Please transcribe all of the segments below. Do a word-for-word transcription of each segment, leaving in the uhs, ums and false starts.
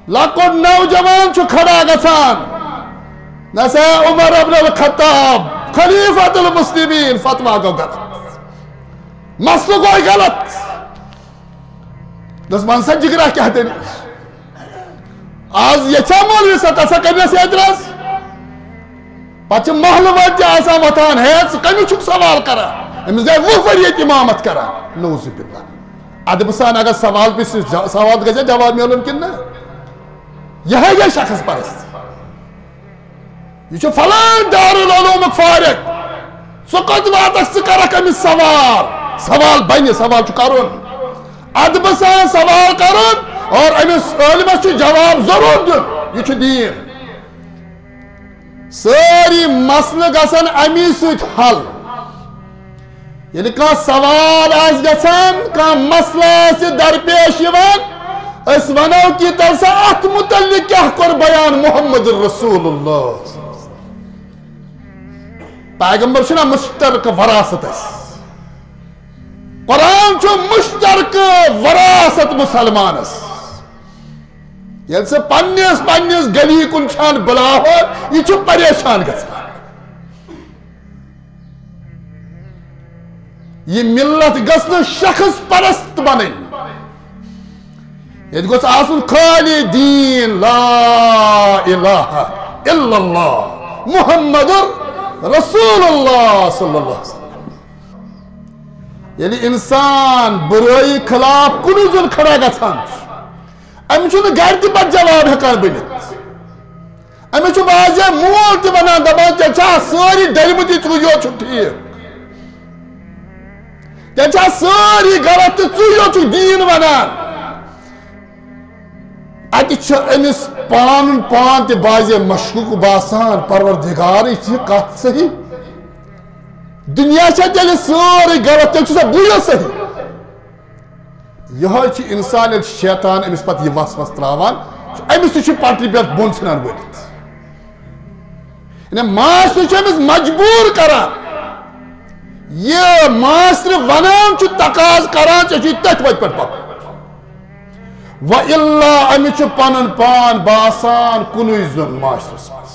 لۄکُٹ نوجوان چھُ کھڑا گژھان، نہ سا عمر ابن الخطاب، خلیفۃ المسلمین، فتوا گوٚو غلط، مسلہٕ گوٚو غلط۔ دوٚپُس، وَن سا جگرا، کیٛاہ دٔلیٖل؟ آز یژھا مولوی صٲب، تَتھ سا کٔرنَس اعتراض۔ پتہٕ چھِ محلہٕ وٲلۍ تہِ آسان وۄتھان، ہے، ژٕ کٔمِس چھُکھ سوال کران؟ أمِس گٔے وُہ ؤری ییٚتہِ امامت کران۔ نعوذ باللہ۔ ادبہٕ سان اگر سوال پرٛژھِ، جا-، سوال گژھِ جواب میلُن کِنہٕ نہ؟ یِہوٚے گٔے شخص پرست۔ یہِ چھُ فلان دارالعلومُک فارغ۔ ژٕ کوٚت واتکھ، ژٕ کرکھ أمِس سوال؟ سوال بنہِ، سوال چھُ کرُن۔ ادبہٕ سان سوال کرُن اور أمِس عٲلمس چھُ جواب ضروٗر دیُن۔ یہِ چھُ دیٖن۔ سٲری مسلہٕ گژھن امی سۭتۍ حل۔ ییٚلہِ کانٛہہ سوال آسہِ گژھان، کانٛہہ مسلہٕ آسہِ درپیش یِوان، أسۍ ونو کہِ تَلہٕ سا اتھ متعلق کیٛاہ کوٚر بیان محمد رسول اللہ۔ پیغمبر چھُنہ مشترکہٕ وراثت اَسہِ۔ قرآن چھُ مشترکہٕ وراثت مسلمانس۔ ییٚلہِ سُہ پننِس، پننِس گلی کُن چھان بلاوان، یہِ چھُ پریشان گژھان۔ یہِ ملت گٔژھ نہٕ شخص پرست بنٕنۍ۔ ییٚتہِ گوٚژھ آسُن خٲلی دیٖن، لا الہ الا اللہ محمد رسول اللہ صلی اللہ علیہ وسلم۔ ییٚلہِ انسان برٲیی خلاف کُنُے زوٚن کھڑا گژھان چھُ، أمِس چھُنہٕ گرِ تہِ پتہٕ جواب ہٮ۪کان بٔنِتھ۔ أمِس چھُ بعض جایہِ مول تہِ ونان، دپان، "ژےٚ چھا سٲری ڈٔلمٕتی، ژٕے یوت چھُکھ ٹھیٖک؟ ژےٚ چھا سٲری غلط تہٕ ژٕے یوت چھُکھ دیٖن ونان؟" اتہِ چھُ أمِس پانہٕ پان تہِ بعض جایہِ مشکوک باسان، "پروردگار، یہِ چھِ کتھ صحیح؟ دُنیا چھا تیٚلہِ سٲرٕے غلط، تیٚلہِ چھُسا بٕے یوت صحیح؟" یِہوٚے چھُ انسان، ییٚلہِ شیطان أمِس پتہٕ یہِ وسوسہٕ ترٛاوان چھُ، أمِس تہِ چھُ پٹرِ پٮ۪ٹھ بۄن ژھٕنان وٲلِتھ۔ یعنی معاشرٕ چھُ أمِس مجبوٗر کران، یہِ معاشرٕ ونان چھُ، تقاضہٕ کران، ژےٚ چھُے تٔتھۍ وتہِ پٮ۪ٹھ پکُن۔ و الا أمِس چھُ پنُن پان باسان کُنُے زوٚن معاشرس منٛز۔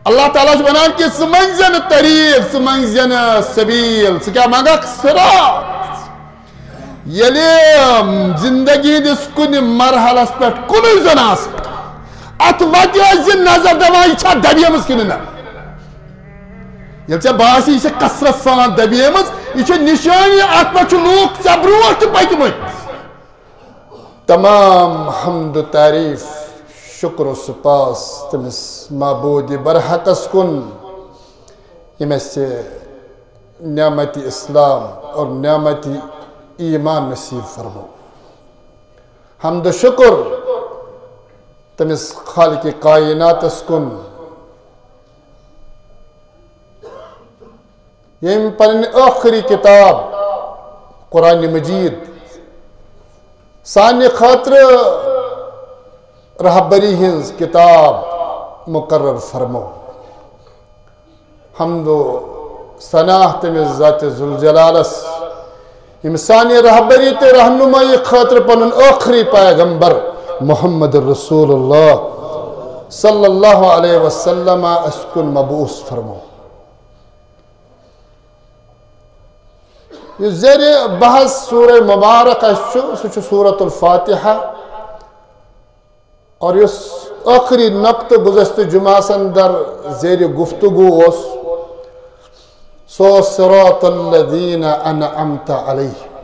اللہ تعالیٰ چھُ ونان کہِ ژٕ منٛگزِ نہٕ طریٖق، ژٕ منٛگزِ نہٕ سبیٖل، ژٕ کیٛاہ منٛگکھ؟ صراط۔ ییٚلہِ زندگی ہٕنٛدِس کُنہِ مرحلس پٮ۪ٹھ کُنُے زوٚن آسکھ، اتھ وتہِ ٲسۍ زِ نظر دِوان، یہِ چھا دبیمٕژ کِنہٕ نہ؟ ییٚلہِ ژےٚ باسہِ، یہِ چھےٚ کثرت سان دبیمٕژ، یہِ چھےٚ نشٲنی، اتھ پٮ۪ٹھ چھِ لوٗکھ ژےٚ برونٛٹھ تہِ پٔکۍمٕتۍ۔ تمام حمد و تعریف، شکر و سپاس تٔمِس معبوٗدِ برحقس کُن، ییٚمۍ اَسہِ نعمت اسلام اور نعمت ایمان نصیب فرمو۔ حمد و شکر تٔمِس خالق کائناتس کُن، ییٚمۍ پنٕنۍ ٲخری کتاب قرآن مجید سانہِ خٲطرٕ رہبری ہٕنٛز کتاب مقرر فرمو۔ حمد و ثنا تٔمِس ذات ذوالجلالس، ییٚمۍ سانہِ رہبری تہٕ رہنمٲیی خٲطرٕ پنُن ٲخری پیغمبر محمد رسول اللہ صلی اللہ علیہ وسلم اَسہِ کُن مبعوث فرمو۔ یُس زیر بحث سورہ مبارک اَسہِ چھُ، سُہ چھُ سورۃ الفاتحہ۔ اور یُس ٲخری نقطہٕ گُزشتہٕ جمعہس اندر زیر گفتگو اوس، سُہ اوس صراط الذین انعمت علیہم۔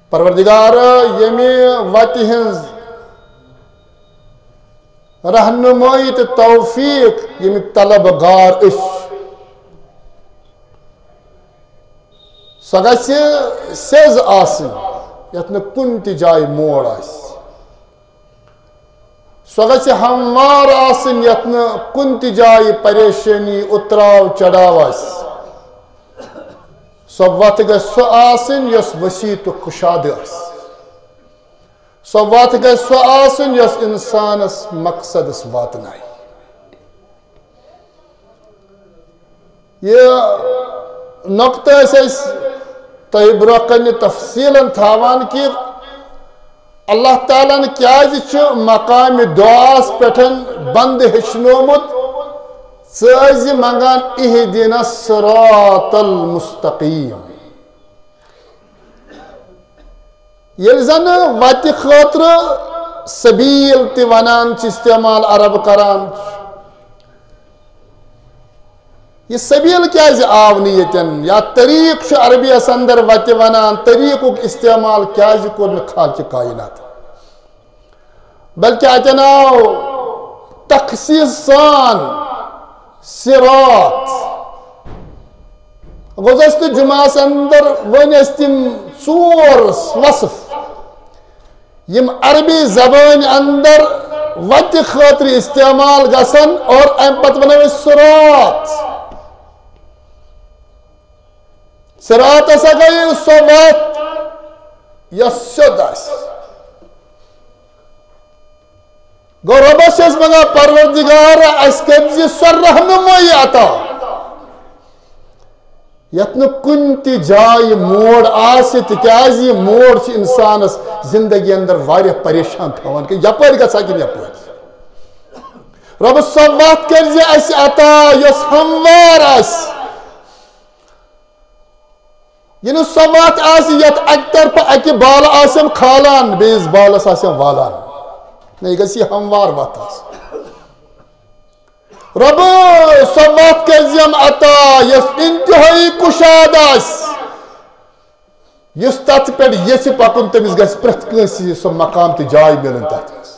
پروردگار، ییٚمہِ وتہِ ہٕنٛز رہنمٲیی تہٕ توفیق ییٚمہِ طلب گار أسۍ، سۄ گژھِ سیٚز آسٕنۍ، یتھ نہٕ کُنہِ تہِ جایہِ موڑ آسہِ۔ سۄ گژھِ ہموار آسٕنۍ، یتھ نہٕ کُنہِ تہِ جایہِ پریشٲنی، اُتراو چڑاو آسہِ۔ سۄ وتھ گژھِ سۄ آسٕنۍ، یۄس وسیع تہٕ کُشادٕ آسہِ۔ سۄ وتھ گژھِ سۄ آسٕنۍ، یۄس انسانس مقصدس واتنایہِ۔ یہِ نۄقطہٕ ٲسۍ أسۍ تۄہہِ برونٛہہ کنہِ تفصیٖلن تھاوان کہِ اللہ تعالیٰ ہن کیازِ چھُ مقامِ دعاہس پٮ۪ٹھ بندٕ ہیٚچھنومُت؟ ژٕ ٲسۍ زِ منگان اہدنا الصراط المستقیم۔ ییٚلہِ زن وتہِ خٲطرٕ سبیل تہِ ونان چھِ، استعمال عرب کران، یہِ سبیل کیازِ آو نہٕ ییٚتٮ۪ن؟ یا طریق چھُ عربیس اندر وتہِ ونان، طریقُک استعمال کیازِ کوٚر نہٕ خالقِ کائنات؟ بلکہ اتٮ۪ن آو تخصیص سان صراط۔ گُزشتہٕ جمعس اندر ؤنۍ اَسہِ تِم ژور وصف، یِم عربی زبٲنۍ اندر وتہِ خٲطرٕ استعمال گژھن، اور امہِ پتہٕ ونو أسۍ صراط۔ صراط ہسا گٔے سۄ وتھ یۄس سیوٚد آسہِ۔ گوٚو، رۄبس چھِ أسۍ منٛگان، پروردگار، اَسہِ کٔرۍ زِ سۄ رہنمٲیی عطا، یتھ نہٕ کُنہِ تہِ جایہِ موڑ آسہِ، تِکیازِ یہِ موڑ چھِ انسانس زندگی اندر واریاہ پریشان تھاوان، کہِ یپٲرۍ گژھا کِنہٕ یپٲرۍ۔ رۄبس سۄ وتھ کٔرۍ زِ اَسہِ عطا یۄس ہموار آسہِ۔ یہِ نہٕ سۄ وتھ آسہِ یتھ اکہِ طرفہٕ اکہِ بالہٕ آسن کھالان، بیٚیِس بالس آسن والان۔ نہ، یہِ گژھِ یہِ ہموار وتھ آسٕنۍ۔ رۄبہٕ، سۄ وتھ کٔرۍ زٮ۪م عطا، یۄس انتہٲیی کُشاد آسہِ۔ یُس تتھ پٮ۪ٹھ یژھِ پکُن، تٔمِس گژھِ پرٛٮ۪تھ کٲنٛسہِ سُہ مقام تہٕ جاے میلٕنۍ تتھ منٛز۔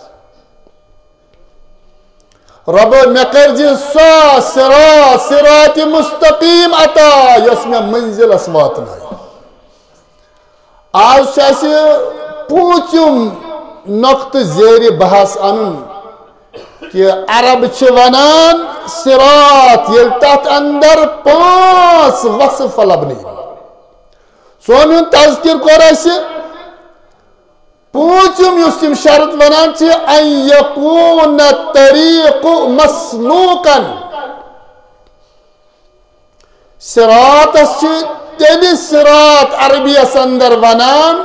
رۄبہٕ، مےٚ کٔرۍ زِ سۄ صراط، صراط مستقیم عطا، یۄس مےٚ منزلس واتنایہِ۔ آز چھُ اَسہِ پوٗنٛژِم نۄقطہٕ زیرِ بحث اَنُن کہِ عرب چھِ وَنان صراط، ییٚلہِ تَتھ اَندر پانٛژھ وصف لَبنہٕ یِوان۔ ژوٗنٛٹھۍ ہُنٛد تذکر کوٚر اَسہِ۔ پوٗنٛژِم یُس یِم شرط وَنان چھِ، ان یکون الطریق مسلوقا۔ صراطس چھِ تیٚلہِ صراط عربیس اندر ونان،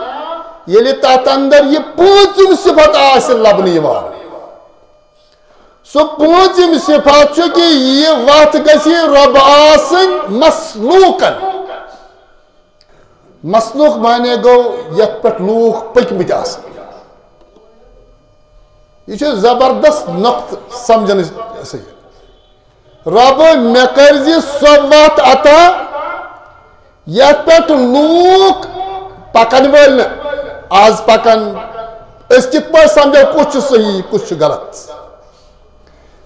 ییٚلہِ تتھ اندر یہِ پوٗنٛژِم صفت آسہِ لبنہٕ یِوان۔ سُہ پوٗنٛژِم صفت چھُ کہِ یہِ وتھ گژھِ رۄب آسٕنۍ مسلوقن۔ مسلوق معنی گوٚو یتھ پٮ۪ٹھ لوٗکھ پٔکۍمٕتۍ آسن۔ یہِ چھُ زبردست نۄقطہٕ سمجھنٕچ صحیح۔ رۄبہٕ، مےٚ کٔرۍ زِ سۄ وتھ عطا یتھ پٮ۪ٹھ لوٗکھ پکن وٲلۍ نہٕ آز پکن۔ أسۍ کِتھ پٲٹھۍ سمجھو کُس چھُ صحیح، کُس چھُ غلط؟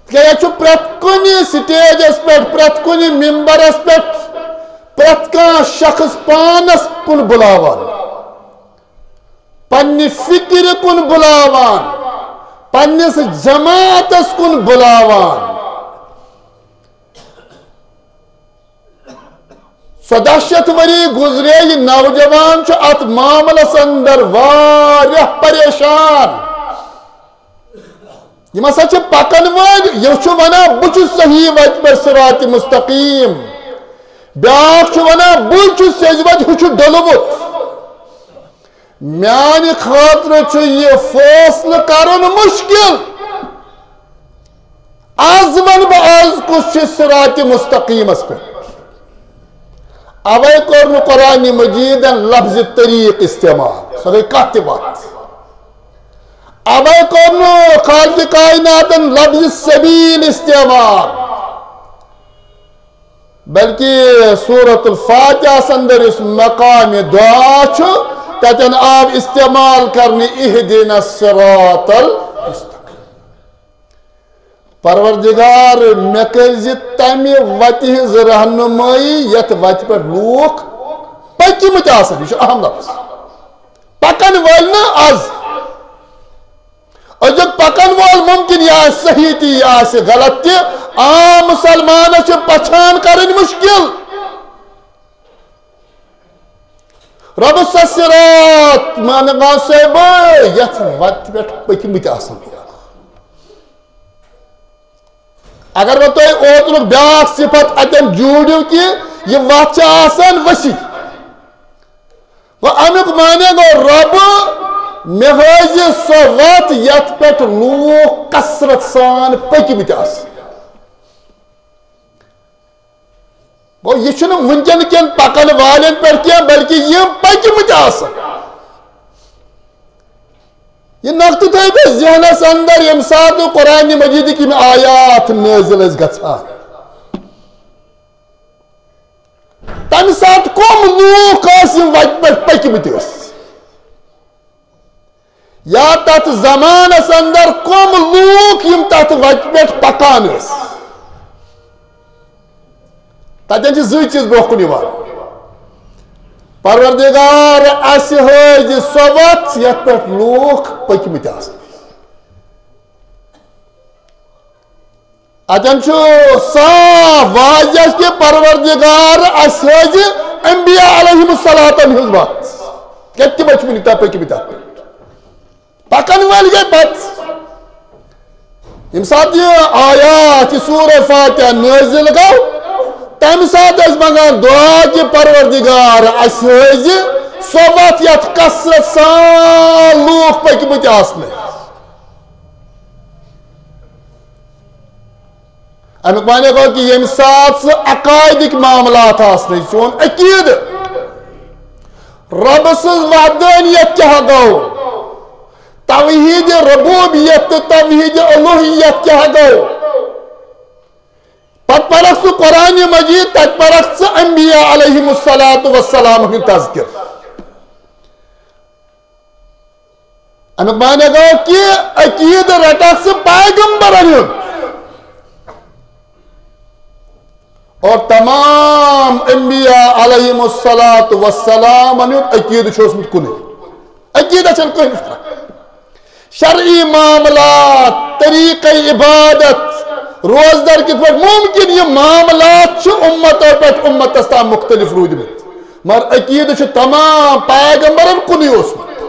تِکیٛازِ ییٚتہِ چھُ پرٛٮ۪تھ کُنہِ سٹیجس پٮ۪ٹھ، پرٛٮ۪تھ کُنہِ ممبرس پٮ۪ٹھ پرٛٮ۪تھ کانٛہہ شخص پانس کُن بُلاوان، پننہِ فکرِ کُن بُلاوان، پننِس جماعتس کُن بُلاوان۔ ژۄداہ شیٚتھ ؤری گُزرے، یہِ نوجوان چھُ اتھ معاملس اندر واریاہ پریشان۔ یِم ہسا چھِ پکن وٲلۍ، یہِ چھُ ونان، بہٕ چھُس صحیح وتہِ پٮ۪ٹھ، صراط مستقیم۔ بیٛاکھ چھُ ونان، بہٕ چھُس سیٚزِ وتہِ، ہُہ چھُ ڈوٚلمُت۔ میانہِ خٲطرٕ چھُ یہِ فٲصلہٕ کرُن مُشکِل۔ از ونہٕ بہٕ، از کُس چھُ صراط مستقیمس پٮ۪ٹھ؟ اوے کوٚر نہٕ قرآن مجیدن لفظ طریق استعمال، سۄ گٔے کتھ تہِ وتھ۔ اوے کوٚر نہٕ خالق کائناتن لفظ سبیل استعمال۔ بلکہ سورۃ الفاتحس اندر یُس مقام دعا چھُ، تتٮ۪ن آو استعمال کرنہٕ اہدنا الصراط المستقیم۔ پروردگار، مےٚ کٔرۍ زِ تمہِ وتہِ ہٕنٛز رہنمٲیی یتھ وتہِ پٮ۪ٹھ لوٗکھ پٔکۍمٕتۍ آسن۔ یہِ چھُ اہم لفظ۔ پکن وٲلۍ نہٕ از۔ أزیُک پکن وول ممکن یہِ آسہِ صحیح تہِ، یہِ آسہِ غلط تہِ، عام مسلمانس چھِ پہچان کرٕنۍ مشکل۔ رۄبس صراط معنی گوٚو سُے بہٕ یتھ وتہِ پٮ۪ٹھ پٔکۍمٕتۍ آسن۔ اگر وۄنۍ تُہۍ اوترُک بیٛاکھ صفت اتٮ۪ن جوٗڑِو کہِ یہِ وتھ چھِ آسان ؤسِتھ، گوٚو امیُک معنی گوٚو رۄبہٕ مےٚ ہٲوزِ سۄ وَتھ یَتھ پٮ۪ٹھ لوٗکھ کثرت سان پٔکۍمٕتۍ آسَن۔ گوٚو، یہِ چھُنہٕ وٕنکٮ۪ن کٮ۪ن پَکَن والٮ۪ن پٮ۪ٹھ کینٛہہ، بلکہِ یِم پٔکۍمٕتۍ آسَن۔ یہِ نۄقطہٕ تھٲیِو تُہۍ ذہنَس اندر، ییٚمہِ ساتہٕ قرآنِ مجیدٕکۍ یِم آیات نٲزِل ٲسۍ گژھان، تَمہِ ساتہٕ کٕم لوٗکھ ٲسۍ یِم وَتہِ پٮ۪ٹھ پٔکۍمٕتۍ ٲسۍ؟ یا تَتھ زمانَس اندر کٕم لوٗکھ یِم تَتھ وَتہِ پٮ۪ٹھ پَکان ٲسۍ؟ تَتٮ۪ن چھِ زٕ چیٖز برٛونٛہہ کُن یِوان۔ پروردگار، اَسہِ ہٲوزِ سۄ وَتھ یَتھ پٮ۪ٹھ لوٗکھ پٔکۍمٕتۍ آسَن۔ اَتٮ۪ن چھُ صاف واضح کہِ پروردگار، اَسہِ ہٲوزِ انبیاء علیہم الصلوۃ ہٕنٛز وَتھ۔ کیٛازِ تِم ٲسۍ وٕنیُک تام پٔکۍمٕتۍ تَتھ پٮ۪ٹھ۔ پَکَن وٲلۍ گٔے پَتہٕ۔ ییٚمہِ ساتہٕ یہِ آیات، یہِ سورہ فاتحہ نٲزِل گوٚو، تَمہِ ساتہٕ ٲسۍ منٛگان دُعا کہِ پروردگار، اَسہِ ہٲوزِ سۄ وَتھ یَتھ کثرت سان لوٗکھ پٔکۍمٕتۍ آسنَے۔ اَمیُک معنی گوٚو کہِ ییٚمہِ ساتہٕ ژٕ عقائدٕکۍ معاملات آسنَے، چون عقیدٕ، رۄبہٕ سٕنٛز وحدانیت کیٛاہ گوٚو، توحیٖدِ ربوبیت تہٕ توحیٖدِ الوہیت کیٛاہ گوٚو، پتہٕ پرکھ ژٕ قرآنِ مجیٖد، تتہِ پرکھ ژٕ انبیاء علیہم الصلوۃ والسلام ہُنٛد تذکر۔ امیُک معنی گوٚو کہِ عقیدٕ رٹکھ ژٕ پیغمبرن ہُنٛد۔ اور تمام انبیاء علیہم الصلوۃ والسلام ہُنٛد عقیدٕ چھُ اوسمُت کُنُے۔ عقیدٕ چھَنہٕ کٕہٕنۍ فرق۔ شرعی معاملات، طریقہ عبادت، روزدر کِتھ پٲٹھۍ ممکن، یہِ معاملات چھِ اُمتو پٮ۪ٹھ اُمتس تام مُختٔلِف روٗدۍمٕتۍ، مگر عقیدٕ چھُ تمام پیغمبرن کُنُے اوسمُت۔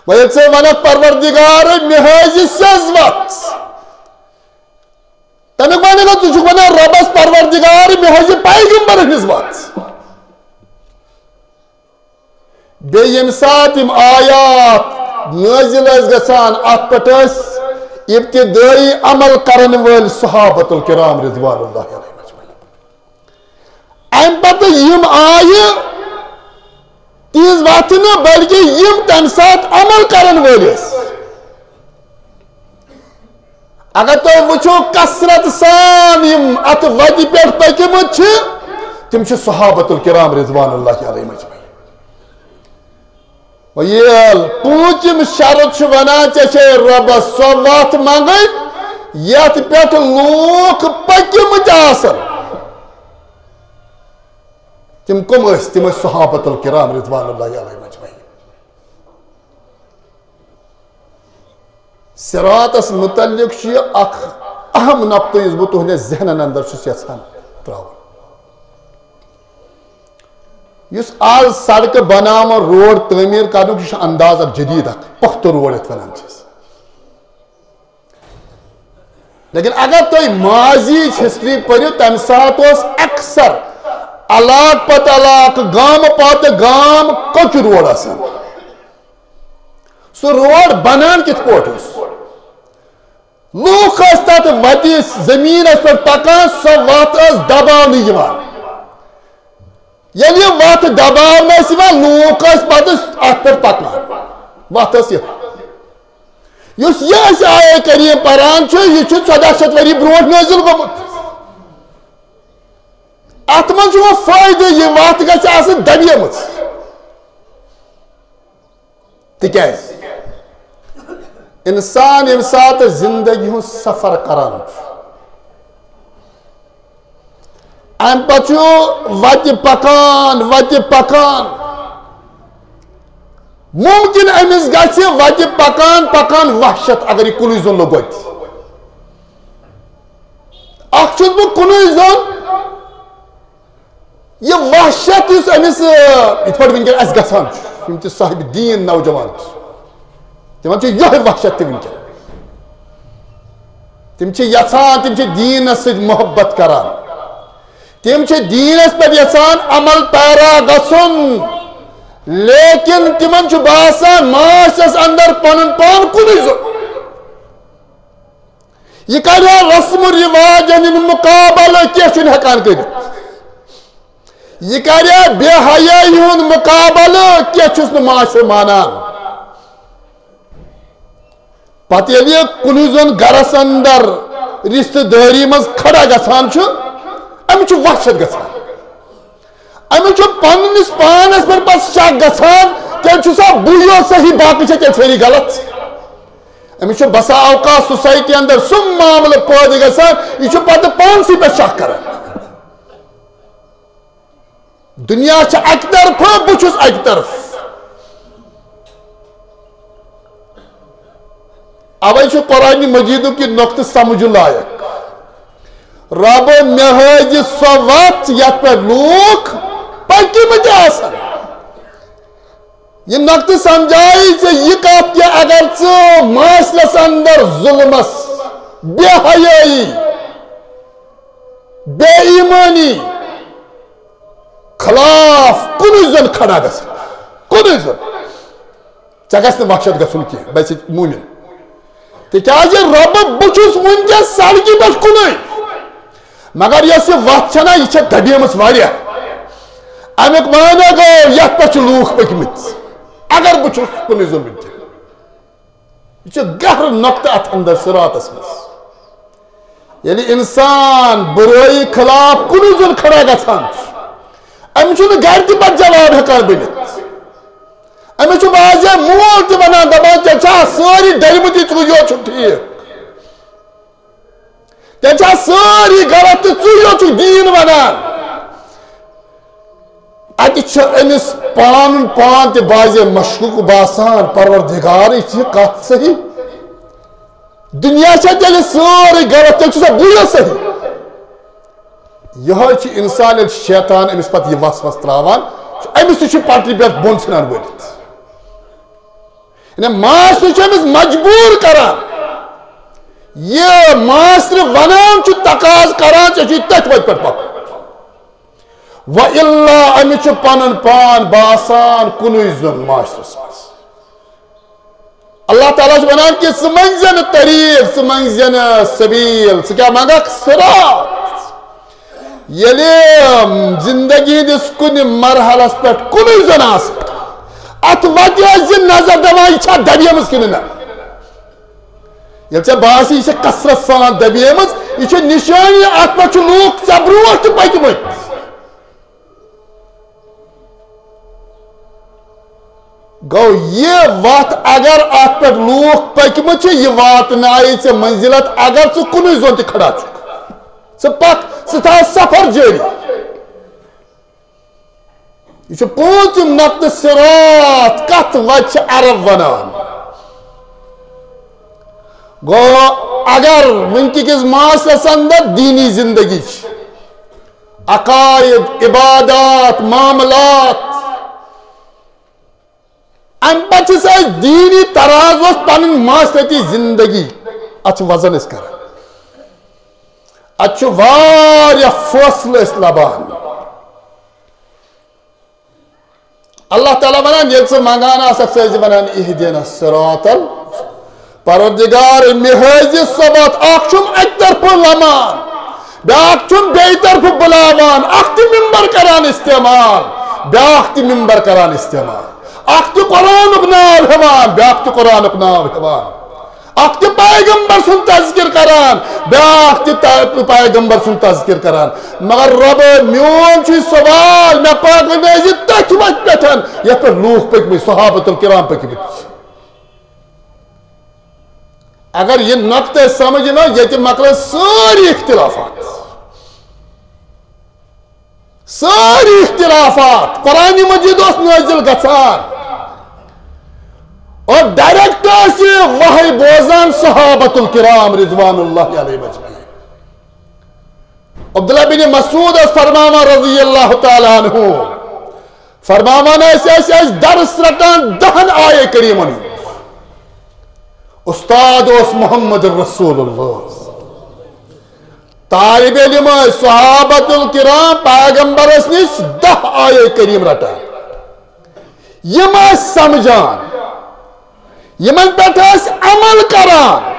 وۄنۍ ییٚلہِ ژٕ وَنکھ، "پروردگار، مےٚ ہٲوزِ سیٚز وَتھ"، تَمیُک معنی گوٚو، ژٕ چھُکھ وَنان رۄبَس، "پروردگار، مےٚ ہٲوزِ پیغمبرن ہٕنٛز وَتھ"۔ بیٚیہِ ییٚمہِ ساتہٕ یِم آیات نٲزِل ٲسۍ گژھان، اَتھ پٮ۪ٹھ ٲسۍ ابتدٲیی عمل کرن وٲلۍ صحابۃ الکرام رضوان اللہ علیہم اجمعین۔ اَمہِ پتہٕ یِم آیہِ، تِہنٛز وَتھ نہٕ، بلکہِ یِم تَمہِ ساتہٕ عمل کرن وٲلۍ ٲسۍ۔ اگر تُہۍ وٕچھِو، کثرت سان یِم اَتھ وَتہِ پٮ۪ٹھ پٔکِمٕتۍ چھِ، تِم چھِ صحابۃ الکرام رضوان اللہ علیہم اجمعین۔ وۄنۍ ییٚلہِ پوٗنٛژِم شرط چھُ وَنان، ژےٚ چھے رۄبَس سۄ وَتھ منٛگٕنۍ، یَتھ پٮ۪ٹھ لوٗکھ پٔکِمٕتۍ آسَن۔ تِم کٕم ٲسۍ؟ تِم ٲسۍ صحابۃ الکرام رضوان اللہ علیہم اجمعین۔ صراطس متعلق چھُ یہِ اکھ اہم نقطہٕ، یُس بہٕ تُہنٛدٮ۪ن ذہنن اندر چھُس یژھان ترٛاوُن۔ یُس آز سڑکہٕ بناوان، روڈ تعمیٖر کرنُک، یہِ چھُ انداز اکھ جدید، اکھ پختہٕ روڈ یتھ ونان چھِ أسۍ۔ لیکن اگر تُہۍ ماضی ہٕچ ہسٹری پٔرِو، تمہِ ساتہٕ اوس اکثر علاقہٕ پتہٕ علاقہٕ، گامہٕ پتہٕ گام کۄچہِ روڈ آسان۔ سُہ روڈ بنان کِتھ پٲٹھۍ اوس؟ لوٗکھ ٲسۍ تتھ وتہِ زٔمیٖنس پٮ۪ٹھ پکان، سۄ وتھ ٲس دباونہٕ یِوان۔ ییٚلہِ یہِ وتھ دباونہٕ ٲسۍ یِوان، لوٗکھ ٲسۍ پتہٕ اتھ پٮ۪ٹھ پکان، وتھ ٲس یِتھ۔ یُس یہِ أسۍ آیے کریم پران چھُ، یہِ چھُ ژۄداہ شیٚتھ ؤری برونٛٹھ نٲزِل گوٚمُت۔ اتھ منٛز چھُ وۄنۍ فٲیدٕ، یہِ وتھ گژھِ آسٕنۍ دبیمٕژ۔ تِکیٛازِ اِنسان ییٚمہِ ساتہٕ زِندگی ہُنٛد سفر کران چھُ، اَمہِ پتہٕ چھُ وَتہِ پکان، وَتہِ پکان، مُمکِن أمِس گژھِ وَتہِ پکان پکان وحشت، اگر یہِ کُنُے زوٚن لوٚگ وَتہِ۔ اکھ چھُس بہٕ کُنُے زوٚن، یہِ وحشت یُس أمِس، آ، یِتھ پٲٹھۍ وٕنکیٚن اَسہِ گژھان چھُ، یِم تہِ صاحب دیٖن نوجوان چھِ، تِمن چھِ یِہوٚے وحشت تہِ وٕنکیٚن۔ تِم چھِ یژھان، تِم چھِ دیٖنس سۭتۍ محبت کران، تِم چھِ دیٖنس پٮ۪ٹھ یژھان عمل پیرا گژھُن، لیکن تمن چھُ باسان معاشرس اندر پنُن پان کُنُے زوٚن۔ یہِ کرِ ہا رسم و رواجن ہُنٛد مقابلہٕ، کینٛہہ چھُنہٕ ہٮ۪کان کٔرِتھ۔ یہِ کرِ ہا بے حیٲیی ہُنٛد مقابلہٕ، کینٛہہ چھُس نہٕ معاشرٕ مانان۔ پتہٕ ییٚلہِ یہِ کُنُے زوٚن گرس اندر رشتہٕ دٲری منٛز کھڑا گژھان چھُ، أمِس چھُ وحشت گژھان۔ أمِس چھُ پننِس پانس پٮ۪ٹھ پتہٕ شک گژھان، تیٚلہِ چھُ سا بٕے یوت صحیح، باقٕے چھا تیٚلہِ سٲری غلط؟ أمِس چھُ بسا اوقات سوسایٹی اندر سُہ معاملہٕ پٲدٕ گژھان، یہِ چھُ پتہٕ پانسٕے پٮ۪ٹھ شک کران۔ دنیا چھِ اکہِ طرفہٕ، بہٕ چھُس اکہِ طرفہٕ۔ اوے چھُ قرآن مجیدُک یہِ نۄقطہٕ سمجھُن لایق۔ رب، مےٚ ہٲوزِ سۄ وتھ یتھ پٮ۪ٹھ لوٗکھ پٔکۍمٕتۍ آسن۔ یہِ نۄقطہٕ سمجھایہِ ژےٚ یہِ کتھ کہِ اگر ژٕ معاشرس اندر ظلمس، بے حیٲیی، بے ایمٲنی خلاف کُنُے زوٚن کھڑا گژھکھ، کُنُے زوٚن، ژےٚ گژھِ نہٕ وحشت گژھُن کینٛہہ، بس مومن۔ تِکیازِ رۄبہٕ، بہٕ چھُس وٕنکیٚس سڑکہِ پٮ۪ٹھ کُنُے، مگر یۄس یہِ وتھ چھےٚ نا، یہِ چھےٚ دبیمٕژ واریاہ۔ امیُک معنی گوٚو، یتھ پٮ۪ٹھ چھِ لوٗکھ پٔکۍمٕتۍ، اگر بہٕ چھُس کُنُے زوٚن وٕنکیٚن۔ یہِ چھُ گہرٕ نۄقطہٕ اتھ اندر صراطس منٛز۔ ییٚلہِ انسان برٲیی خلاف کُنُے زوٚن کھڑا گژھان چھُ، أمِس چھُنہٕ گرِ تہِ پتہٕ جواب ہٮ۪کان بٔنِتھ۔ أمِس چھُ واضح مول تہِ ونان، دپان، "ژےٚ چھا سٲری ڈٔلمٕتۍ، ژٕ یوت چھُکھ ٹھیٖک؟ ژےٚ چھا سٲری غلط تہٕ ژٕ یوت چھُکھ دیٖن ونان؟" اتہِ چھُ أمِس پانہٕ پان تہِ بعضے مشکوک باسان، "پروردگار، یہِ چھِ کتھ صحیح؟ دنیا چھا تیٚلہِ سٲرٕے غلط، تیٚلہِ چھُ سا بٕے یوت صحیح؟" یِہوٚے چھُ انسان، ییٚلہِ شیطان أمِس پتہٕ یہِ وسوسہٕ تراوان چھُ، أمِس تہِ چھُ پٹرِ پٮ۪ٹھ بۄن ژھٕنان وٲلِتھ۔ یعنی معاشرٕ چھُ أمِس مجبوٗر کران، یہِ معاشرٕ ونان چھُ، تقاضہٕ کران، ژےٚ چھُے تٔتھۍ وتہِ پٮ۪ٹھ پکُن۔ و الا أمِس چھُ پنُن پان باسان کُنُے زوٚن معاشرس منٛز۔ اللہ تعالیٰ چھُ ونان کہِ ژٕ منٛگزِ نہٕ طریٖق، ژٕ منٛگزِ نہٕ سبیٖل، ژٕ کیٛاہ منٛگکھ؟ صراط۔ ییٚلہِ زندگی ہٕنٛدِس کُنہِ مرحلس پٮ۪ٹھ کُنُے زوٚن آسکھ، اتھ وتہِ ٲسۍ زِ نظر دِوان، یہِ چھا دبیمٕژ کِنہٕ نہ؟ ییٚلہِ ژےٚ باسہِ، یہِ چھےٚ کثرت سان دبیمٕژ، یہِ چھِ نشٲنی، اتھ پٮ۪ٹھ چھِ لوٗکھ ژےٚ برونٛٹھ تہِ پٔکۍمٕتۍ۔ گوٚو، یہِ وتھ اگر اتھ پٮ۪ٹھ لوٗکھ پٔکۍمٕتۍ چھِ، یہِ واتنایہِ ژےٚ منزلت، اگر ژٕ کُنُے زوٚن تہِ کھڑا چھُکھ۔ ژٕ پکھ، ژٕ تھاو سفر جٲری۔ یہِ چھُ پوٗنٛژِم نقطہٕ صراط، کتھ وتہِ چھِ عرب ونان۔ گوٚو، اگر وٕنکہِ کِس معاشرس اندر دیٖنی زندگی چھِ، عقائد، عبادات، معاملات، امہِ پتہٕ چھِ أسۍ دیٖنی ترازوس پنٕنۍ معاشرتی زندگی، اتھ چھُ وزن أسۍ کران۔ اتھ چھُ واریاہ فٲصلہٕ أسۍ لبان۔ اللہ تعالیٰ ونان، ییٚلہِ ژٕ منگان آسکھ، ژٕ ٲسۍ زِ ونان، "اہدنا الصراط ال-، پروردگار، مےٚ ہٲوزِ سۄ وتھ۔" اکھ چھُم اکہِ طرفہٕ لمان، بیاکھ چھُم بیٚیہِ طرفہٕ بُلاوان، اکھ تہِ ممبر کران استعمال، بیاکھ تہِ ممبر کران استعمال، اکھ تہِ قرآنُک ناو ہٮ۪وان، بیاکھ تہِ قرآنُک ناو ہٮ۪وان۔ اکھ تہِ پیغمبر سُنٛد تذکر کران، بیاکھ تہِ تا-، پیغمبر سُنٛد تذکر کران۔ مگر رب، میون چھُ سوال، مےٚ پکنٲوزِ تٔتھۍ وتہِ پٮ۪ٹھ، یتھ پٮ۪ٹھ لوٗکھ پٔکۍمٕتۍ، صحابۃ الکرام پٔکۍمٕتۍ۔ اگر یہِ نقطہٕ أسۍ سمجھ یِنو، ییٚتہِ مۄکلن سٲری اختلافات۔ سٲری اختلافات۔ قرآن مجید اوس نٲزِل گژھان اور ڈائریکٹ ٲسۍ یہِ وحی بوزان صحابۃ الکرام رضوان اللہ علیہم اجمعین۔ عبداللہ بن مسعود اوس فرماوان رضی اللہ تعالیٰ عنہ، فرماوان ٲسۍ، أسۍ ٲسۍ درس رٹان دہن آیے کریمن ہُنٛد۔ استاد اوس محمد رسول اللہ۔ طالب علم ٲسۍ صحابۃ الکرام پیغمبرس نِش دہ آیے کریم رٹان۔ یِم ٲسۍ سمجھان، یِمن پٮ۪ٹھ ٲسۍ عمل کران۔